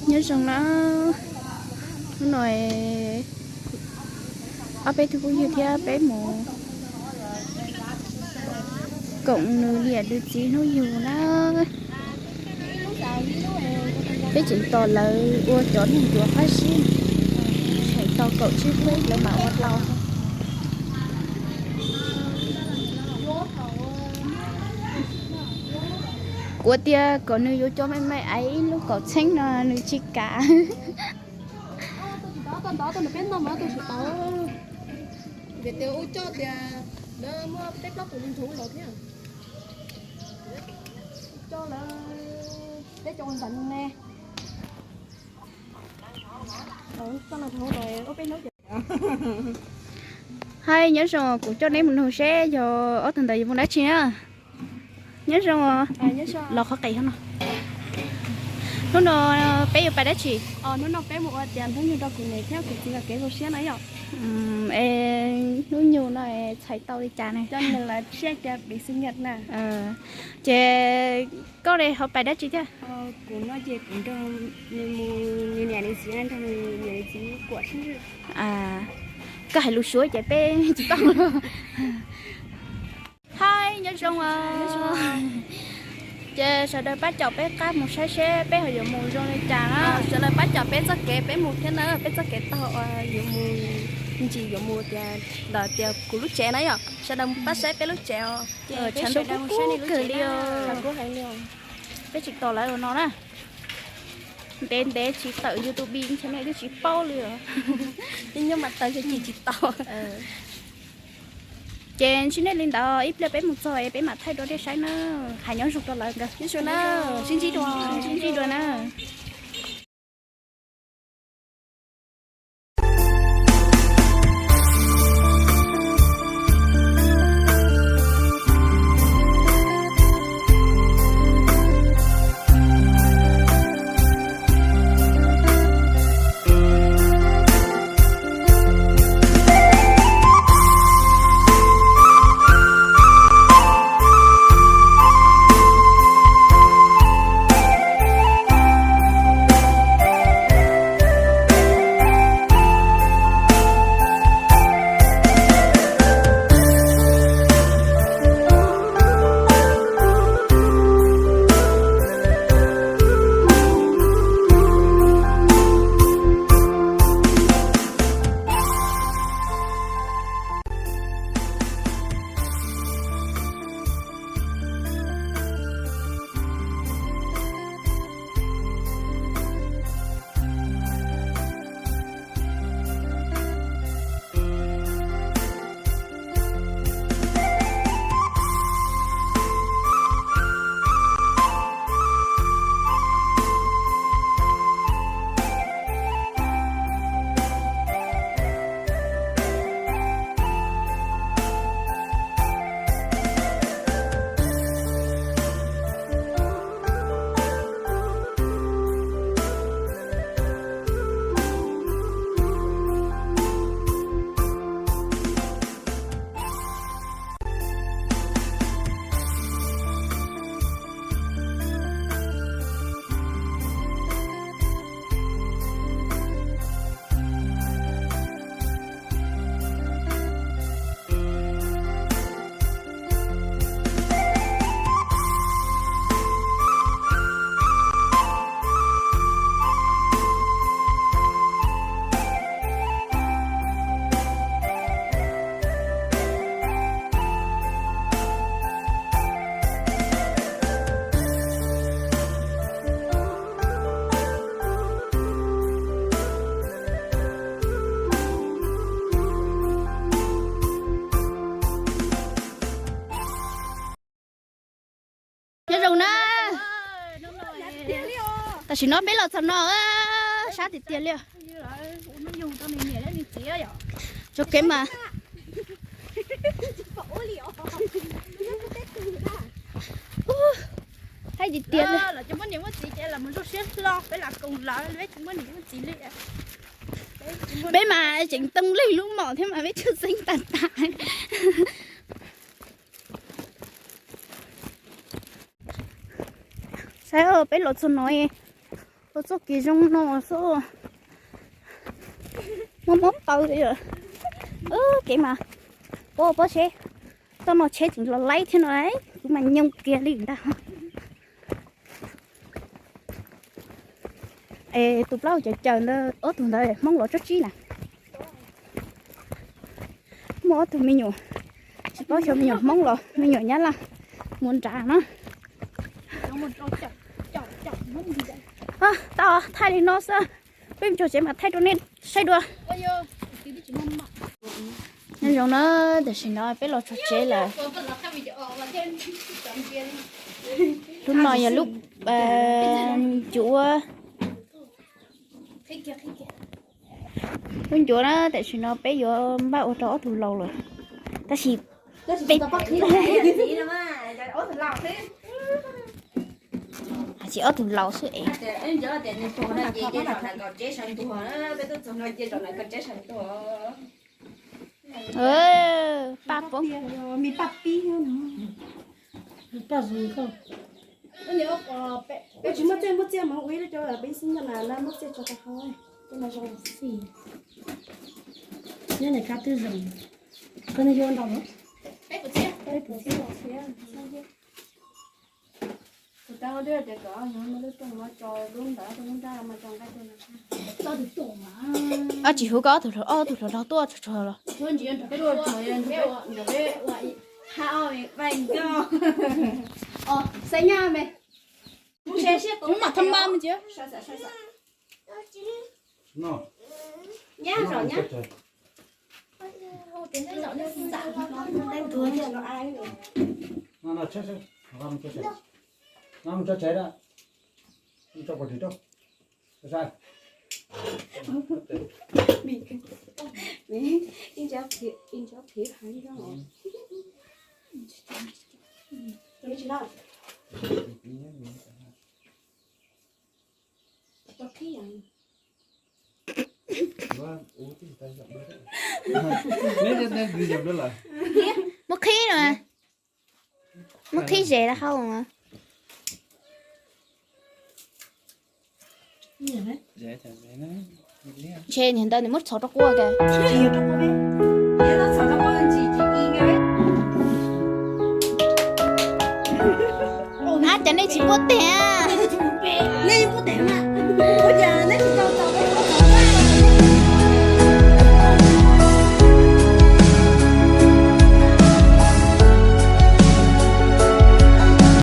Nyob zoo na, hnub no ob peb tug phooj ywg thiab peb mus koom nws niam nws txiv hnub yug na. Peb tseem tos lawv ua cov neeg ncuav qab zib, tseem tos kaum tsib hnub lawv mam ua tau. Kuv tias kom nws yuav cov me me aiv lub kaum txheeb no nws tsis kam. Vim tias ua coj tias lawv muaj peb plaub tus me ntxhais los thiab. Coj lawv peb cov ua ntxhais ne. Hais nyob zoo, kuv coj neb mus nug seb yog ob tug ntawd yuav mus dab tsi na. Nyob zoo, los qhov qis no. Hnub no peb yuav pais dab tsi? Hnub no peb mus ua tias hnub nyoog rau kuv niam thiab kuv txiv kev zoo siab na yom. Hnub nyoog no txhais tau li cas ne? Ces koj ho pais dab tsi thiab? Kuv no ces kuv nrog nws mus, nws niam nws txiv nrog nws niam nws txiv kuam sib ntsib. Koj hais lus Suav ces peb tsis paub. Hais nyob zoo. Ces sawv daws pab caum peb qab mus saib seb peb ho yuav mus zoo li cas na. Sawv daws pab caum peb txoj kev peb mus thiab na, peb txoj kev taug uas yuav mus, ntsis yuav mus tias ntawm tias kuv lub tsev na yom, sawv daws pab saib peb lub tsev os. Tshav ntuj kub kub kawg li os. Peb tsis tos lawv no na. Ntev ntev tsis tawm YouTube ntshe nej twb tsis paub li os. Nyob mas tawm tsis tau. Ces ntsib nej li ntawd, ib pliag peb mus txog es peb mam thaij rau nej saib na. Hais nyob zoo rau lawv nkawd. Sib ntsib dua, sib ntsib dua na. Nyob zoo na. Tam sim no peb los txog no, sab tiag tiag li. Tso kev mas. Haib tiag tiag li. Peb mas tseem tooj leej lub mom thiab mas peb tshwj xeeb tas tas. Saib peb los txog no, Tau txoj kev zoo no xwb. Mob mob taw li. Kev mas pob pob tsheb, txoj no tsheb tseem los laib thiab no, kuv mas nyoo kiag li ntag. Es tus plaub caws caws ntawd ob tug ntawd Hmoob los tsob tsib na. Muaj ob tug me nyuam, tsis paub xyov me nyuam Hmoob los me nyuam Nyab Laj mus nrad no. Tau, thaij li no xwb, peb mus txog tsev mas thaij rau nej saib dua. Nyob zoo na, tam sim no peb los txog tsev lawm. Lub no yog lub ncuav. Lub ncuav na, tam sim no peb yuav npaj ua rau ob tug laus lawm, tab sis peb, hais tias ob tug laus xwb es. Paj poob. Me paj pib no. Paj zoo koj. Tsis muaj txiaj, muaj txiaj mas ua ib lub rau peb xib na, muaj txiaj tso rau hauv, tej no zoo xij. Nyob ntawm kab twb zoo. Koj nej yuav ntau los? Peb puas txiaj? Peb puas txiaj? Tus tab tias kom muab lub rooj no tso lub ntawd, lub nrab mas tso nqaij tuaj no. Ob tsis hu koj ob tug, ob tug hluas nraug tuaj tsuag tsuag los. Xav nyab me. Kuv mam tham mas me ntsis. Muab qhib no, muab qhib zes rau hauv. Ntshe niag ntawd nws muab txhom rau quaj kawg. Ab, cas nej tsis pub tes? Nej pub tes mas. Ua cas neb tsis tau tau peb